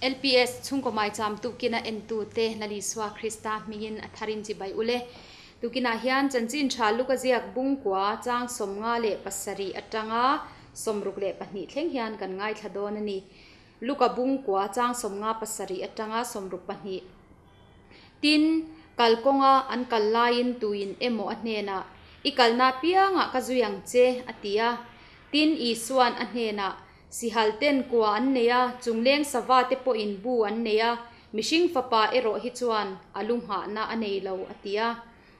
LPS chhungkaw maicham tukina entute Lalisua Krista hmingin a tharin chibai ule. Tukinah hian chanchin tha luka ziak bungkua chang 57 atanga 62 thleng hian kan ngaithla dawn a ni. Luka bungkua chang 57 atanga 62. Tin, kalkawnga an kal laiin tuin emaw a hnenah, I kalna piangah ka zui ang che, a ti a. Tin, Isuan a hnenah, Sihal ten kua an nei a, chungleng sava te pawhin bu an nei a, mihring fapa erawh hi chuan a lu nghahna a nei lo, a ti a.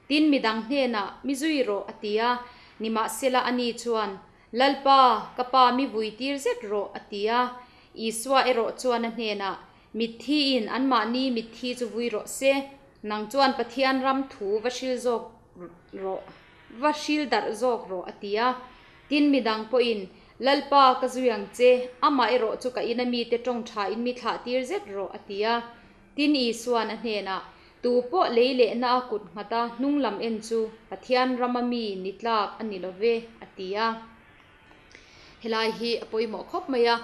Tin, midang hnenah, Mi zui rawh, a ti a. Nimahsela ani chuan, Lalpa, ka pa mi vui tir zet rawh, a ti a. Isua erawh chuan a hnenah, Mitthi in anmahni mitthi chu vui rawh se, nang chuan Pathian ram thu va hril zawk rawh, va hril darh zawk rawh, a ti a. Tin, midang pawhin, Lalpa, ka zui ang che, amah erawh chu ka ina mite tawng tha in mi thlah tir zet rawh, a ti a. Tin, Isuan a hnenah, Tu pawh lei lehna a kut nghata hnung lam en chu Pathian rama mi ni tlak a ni lo ve, a ti a. Helai hi a pawimawh khawp mai a,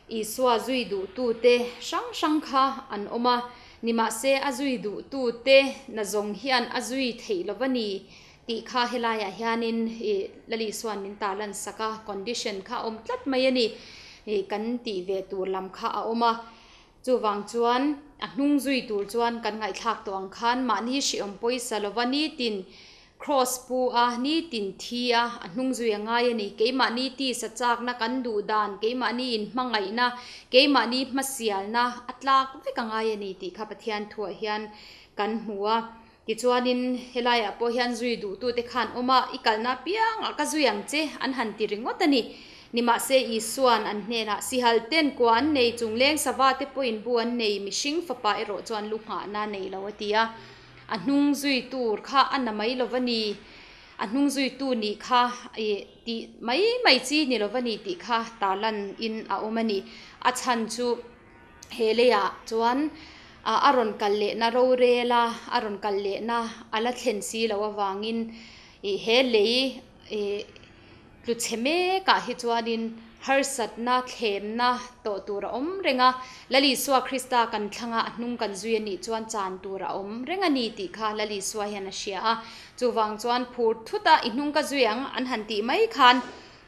Isua zui duhtute hrang hrang kha an awm a, nimahse a zui duhtute na zawng hian a zui theih lo va ni tih kha helaiah hianin ih Lal Isua'n min tarlan sak a, condition kha a awm tlat mai a ni, ih kan tih ve tur lam kha a awm a. Chuvang chuan a hnung zui tur chuan kan ngaihthlak tawh ang khan mahni hriawm pawisa lova nitin Kraws pu a, nitin thi a, a hnung zui a ngai a ni. Keimahni tisa chakna kan duh dan, keimahni inhmangaihna, keimahni hmasialna a tlak vek a ngai a ni tih kha Pathian thuah hian kan hmu a. Tichuanin helaiah pawh hian zui duhtute khan awm a, I kalna apiangah ka zui ang che an han ti ringawt a ni. Nimahse Isua'n an hnenah, Sihal ten kua an nei, chungleng sava te pawhin bu an nei, mihring fapa erawh chuan lu nghahna nei lo a ti a. A hnung zui tur kha a na mai lo va ni, a hnung zui tu nih kha ih tih mai mai chi ni lo va ni tih kha tarlan in a awm a ni. A chhan chu he leiah chuan a rawn kal lehna rorel a, a rawn kal lehna a la thlen si loh avangin ih he lei ih Tlu chhe mekah hi chuanin harsatna, thlemna tawh tur a awm reng a, Lal Isua Krista kan thlanga a hnung kan zui a nih chuan chan tur a awm reng a ni tih kha Lal Isua hian a hria a. Chuvang chuan phur thuta i hnung ka zui ang an han tih mai khan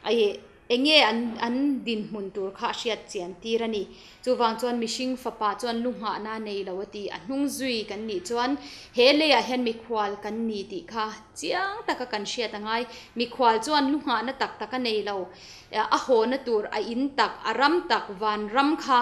ih enge an an dinhmun tur kha a hriat chian tir a ni. Chuvang chuan mihring fapa chuan lu nghahna nei lo a ti. A hnung zui kan nih chuan he leiah hian mikhual kan ni tih kha Chiang taka kan hriat a ngai. Mikhual chuan lu nghahna tak tak a nei lo. A hawna tur a in tak, a ram tak, van ram kha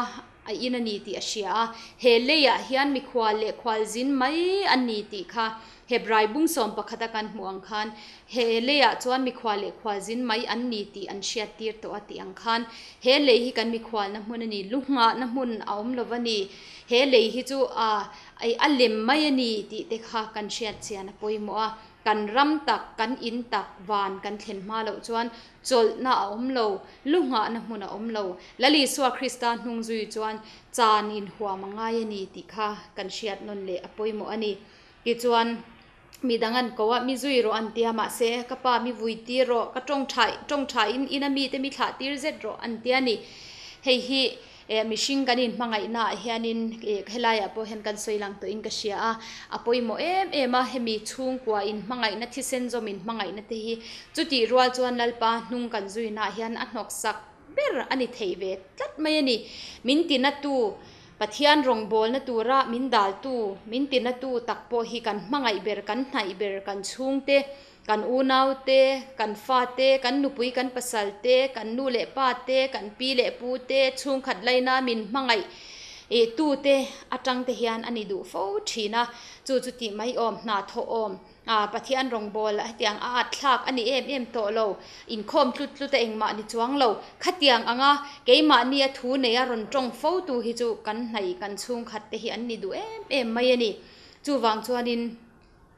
a in a ni tih a hria a. He leiah hian mikhual leh khualzin mai an ni tih kha Hebrai bung 11 a kan hmuh ang khan he leiah chuan mikhual leh khualzin mai an ni tih an hriat tir tawh a tih ang khan he lei hi kan mikhualna hmun a ni, lu nghahna hmun a awm lo va ni. He lei hi chu a A lem mai a ni tih te kha kan hriat chian a pawimawh a, kan ram tak, kan in tak van kan thlen hma loh chuan chawlhna a awm lo, lu nghahna hmun a awm lo. Lal Isua Krista hnung zui chuan chan inhuam a ngai a ni tih kha kan hriat nawn leh a pawimawh a ni. Tichuan, mi dang an ko a, mi zui rawh an tia, mahse ka pa mi vui tir rawh, ka tawngtha tawngtha in ina mite mi thlah tir zet rawh an tia ni. Hei hi eh mihring kan inhmangaihna ah hianin eh helaiah pawh hian kan sawi lang tawhin ka hria a, a pawimawh em em a, hemi chhungkua inhmangaihna thisen zawm inhmangaihna te hi chutih rual chuan Lalpa hnung kan zuina ah hian a hnawksak ber a ni thei ve tlat mai a ni. Min tinatu Pathian rawngbawlna tura min daltu, min tinatu tak pawh hi kan hmangaih ber, kan hnaih ber, kan chhungte, kan unaute, kan fate, kan nupui, kan pasalte, kan nu leh pate, kan pi leh pute, chhungkhat laina min hmangaih tute atangte hian a ni duh fo thin a. Chu chu tih mai awm, hna thawh awm. A, Pathian rawngbâwl hetiang a at thlâk a ni em em tawh lo. Inkhâwm tlut tlut a engmah ni chuang lo. Khatiang anga keimahni a thu neia rawn ṭawng fo tu hi chu kan hnaih kan chhungkhat te hi an ni duh em em mai a ni. Chuvang chuanin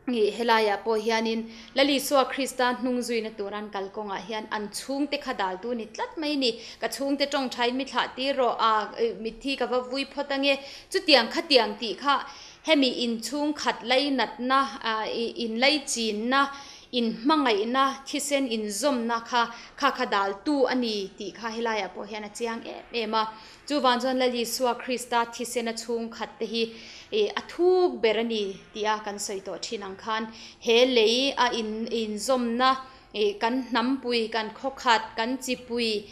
ih helaiah pawh hianin Lal Isua Krista hnung zuina tura an kal kawngah hian an chhungte kha daltu ni tlat mai a ni. Ka chhungte ṭawng ṭhain mi thlah tir rawh, a, mitthi ka va vui phawt ange. Chutiang khatiang tih kha Hemi inchhung khat lainatna, inlaichinna, Inhmangaihna, thisen inzawmna kha kha kha daltu a ni tih kha helaiah pawh hian a chiang em em a. Chuvang chuan Lal Isua Krista thisena chhungkhat te hi a thuk ber a ni tia kan sawi tawh thin ang khan he lei a inzawmna kan hnampui, kan khawkhat, kan chipui,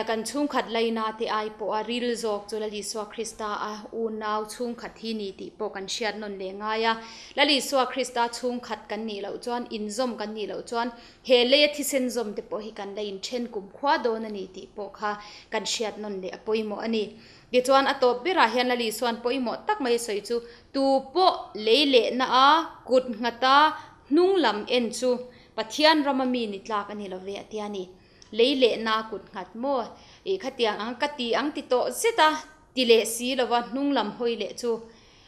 kan chhungkhat laina te ai pawha ril zawk chu Lal Isua Krista a unau chhungkhat hi ni tih pawh kan hriat nawn leh ngai a. Lal Isua Krista chhungkhat kan nih loh chuan, inzawm kan nih loh chuan He leia thisen zawm te pawh hi kan la inthen kum khua dawn a ni tih pawh kha kan hriat nawn leh a pawimawh a ni. Tichuan a tawp berah hian Lali chuan pawimawh tak mai a sawi chu tu pawh lei lehna a kut nghata hnung lam en chu Pathian rama mi ni tlak a ni lo ve a tia ni. Lei lehna a kut nghat maw? Ih khatiang ang ka ti ang ti tawh zet a ti leh si lova hnung lam hawi leh chu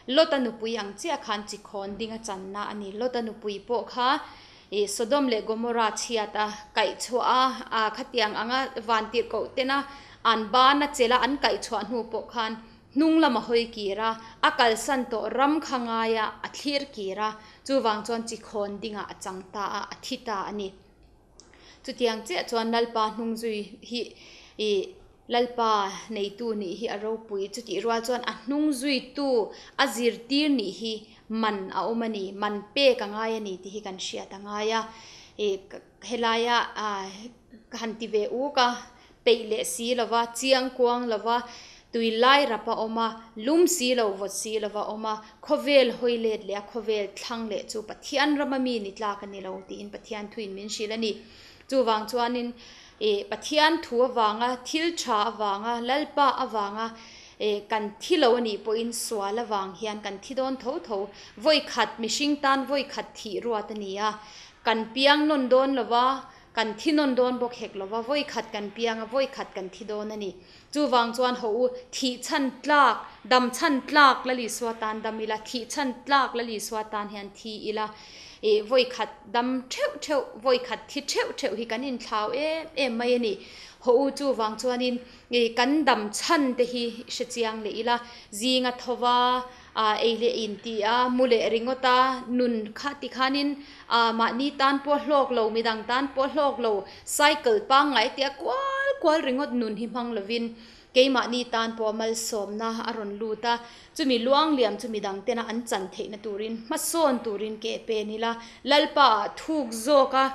Lota nupui ang chiah khan chi khawn ding a channa a ni. Lota nupui pawh kha ih Sodom leh Gomorrah chhiat a kaihchhuah a, a khatiang anga vantirhkoh tena an ban a chelh a an kaihchhuah hnu pawh khan hnung lam a hawi kir a, a kalsan tawh ram kha ngaia a thlir kir a, chuvang chuan chi khawn dingah a chang ta a, a thi ta a ni. Chutiang chiah chuan Lalpa hnung zui hi ih Lalpa neitu nih hi a ropui. Chutih rual chuan a hnung zuitu a zirtir nih hi man a awm a ni, man pek a ngai a ni tih hi kan hriat a ngai a. Ih helaia ka han ti ve uk a, peih leh si lova, chiang kuang lova, tui lai rap a awm a, lum si lo vawt si lova awm a, khawvel hawi let leh a khawvel thlang leh chu Pathian rama mi ni tlak a ni lo tiin Pathian thuin min hrilh a ni. Chuvang chuanin ih Pathian thu avanga, thil tha avanga, Lalpa avanga ih kan thi lo a nih pawhin sual avang hian kan thi dawn tho tho. Vawi khat mihring tan vawi khat thih ruat a ni a, kan piang nawn dawn lova, Kan thi nawn dawn bawk hek lova, vawi khat kan piang a, vawi khat kan thi dawn a ni. Chuvang chuan haw u, thih chhan tlak, dam chhan tlak Lal Isua tan dam ila, thih chhan tlak Lal Isua tan hian thi ila, ih vawi khat dam theuh theuh, vawi khat thi theuh theuh hi kan inthlau em em mai a ni. Haw u, chuvang chuanin ih kan dam chhan te hi hre chiang leh ila, zinga tho va, A ei leh in ti a, mu leh ringawt a, nun kha ti khanin a mahni tan pawh hlawk lo, midang tan pawh hlawk lo, cycle pangngai tia kual kual ringawt nun hi hmang lovin keimahni tan pawh malsawmna a rawn lut a, chumi luang liam chu midang tena an chan theihna turin hmasawn turin ke pen ila, Lalpa ah thuk zawk a.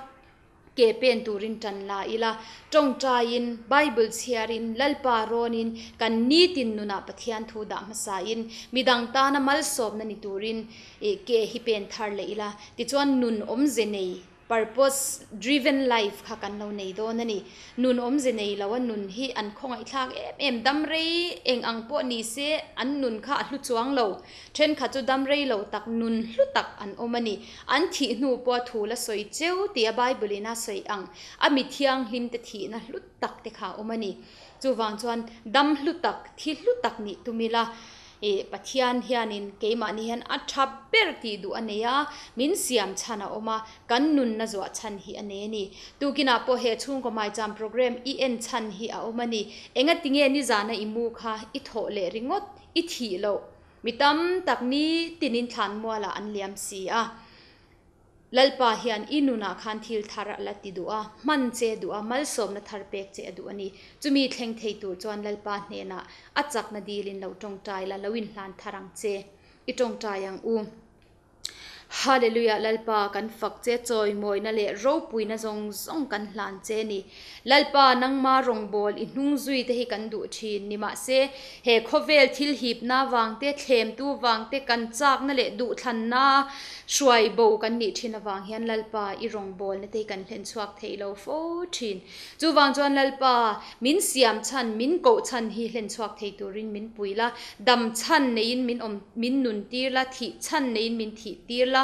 Ke pen turin tan la ila, tawngtaiin, Bible chhiarin, Lalpa rawnin, kan nitin nunah Pathian thu dah hmasain, midang tana malsawmna ni turin ke hi pen thar leh ila, tichuan nun awmze nei, purpose driven life, kha kan lo nei dawn a ni. Nun awmze nei lo a nun hi an khawngaihthlak em em, dam rei eng ang pawh ni se an nun kha a hlu chuang lo. Thenkhat chu dam rei lo tak, nun hlu tak an awm a ni. An thih hnu pawha thu la sawi cheu tia Bible-in a sawi ang a mi thianghlimte thihna hlu tak te kha a awm a ni. Chuvang chuan dam hlu tak, thi hlu tak nih tum ila, ih Pathian hianin keimahni hian a tha ber tih duh a nei a, min siam chhan a awm a, kan nunna zuah chhan hi a nei a ni. Tukinah pawh he chhungkaw maicham program i en chhan hi a awm a ni. Engatinge nizana i mu kha i thawh leh ringawt i thih loh? Mi tam tak ni tinin thlan mualah an liam si a. Lalpa hian i nunah khan thil thar a la ti duh a, hman che duh a, malsawmna thar pek che a duh a ni. Chumi thleng thei tur chuan Lalpa hnenah a chakna dilin lo tawngtai la, lo inhlan thar ang che. I tawngtai ang u. Hallelujah Lalpa kan fak che chawimawina leh ropuina zawng zawng kan hlan che ni. Lalpa nangma rawngbâwl i hnung zui te hi kan duh thin ni mahse he khawvel thil hipna vang te thlemtu vang te kan chakna leh duhthlanna hruai bo kan nih thin avang hian Lalpa i rawngbâwlna te hi kan hlen chhuak thei lo fo thin. Chuvang chuan Lalpa min siam chhan min koh chhan hi hlen chhuak thei turin min pui la, dam chhan neiin min awm min nun tir la, thih chhan neiin min thih tir la.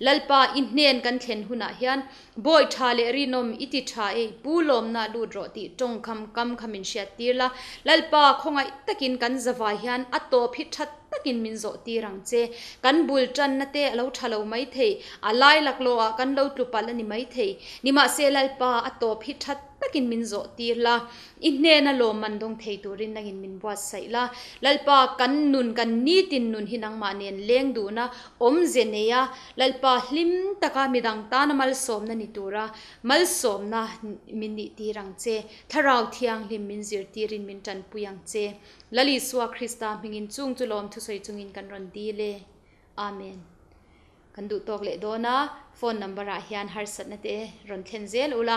Lalpa i hnen kan thlen hunah hian Bawi tha leh rinawm i ti tha e, pu lawmna lut rawh tih tawngkham kam kha min hriat tir la. Lalpa khawngaih takin kan zavai hian a tawp hi that takin min zawh tir ang che. Kan bul tanna te a lo tha lo mai thei, a lai laklawh ah kan lo tlu palh a ni mai thei. Nimahse Lalpa a tawp hi that. takin min zawh tir la, i hnena lawmman dawng thei turin nangin min buatsaih la. Lalpa, kan nun, kan nitin nun hi nangmah nen leng duhna awmze neia Lalpa hlim taka midang tana malsawmna ni tura malsawmna min nih tir ang che. Thlarau Thianghlim min zirtirin min tanpui ang che. Lal Isua Krista hmingin chung chu lawm thusawi chungin kan rawn dil e. Amen. Kan duh tawk leh dawn a, phone number ah hian harsatna te rawn thlen zel ula,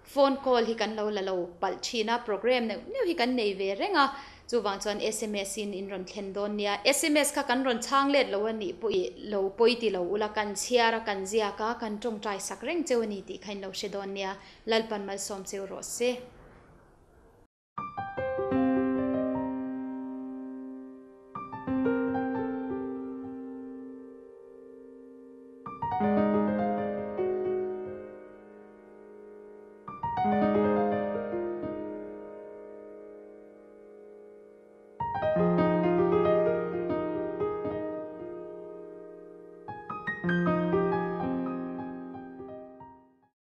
phone call hi kan lo la lo palh thin a, program neuh neuh hi kan nei ve reng a, chuvang chuan sms in in rawn thlen dawn nia, sms kha kan rawn chhang let lo a nih pawh i lo pawi ti lo ula, kan chhiar a, kan ziak a, kan tawngtai sak reng cheu a ni tih kha in lo hre dawn nia, Lalpan malsawm cheu rawh se.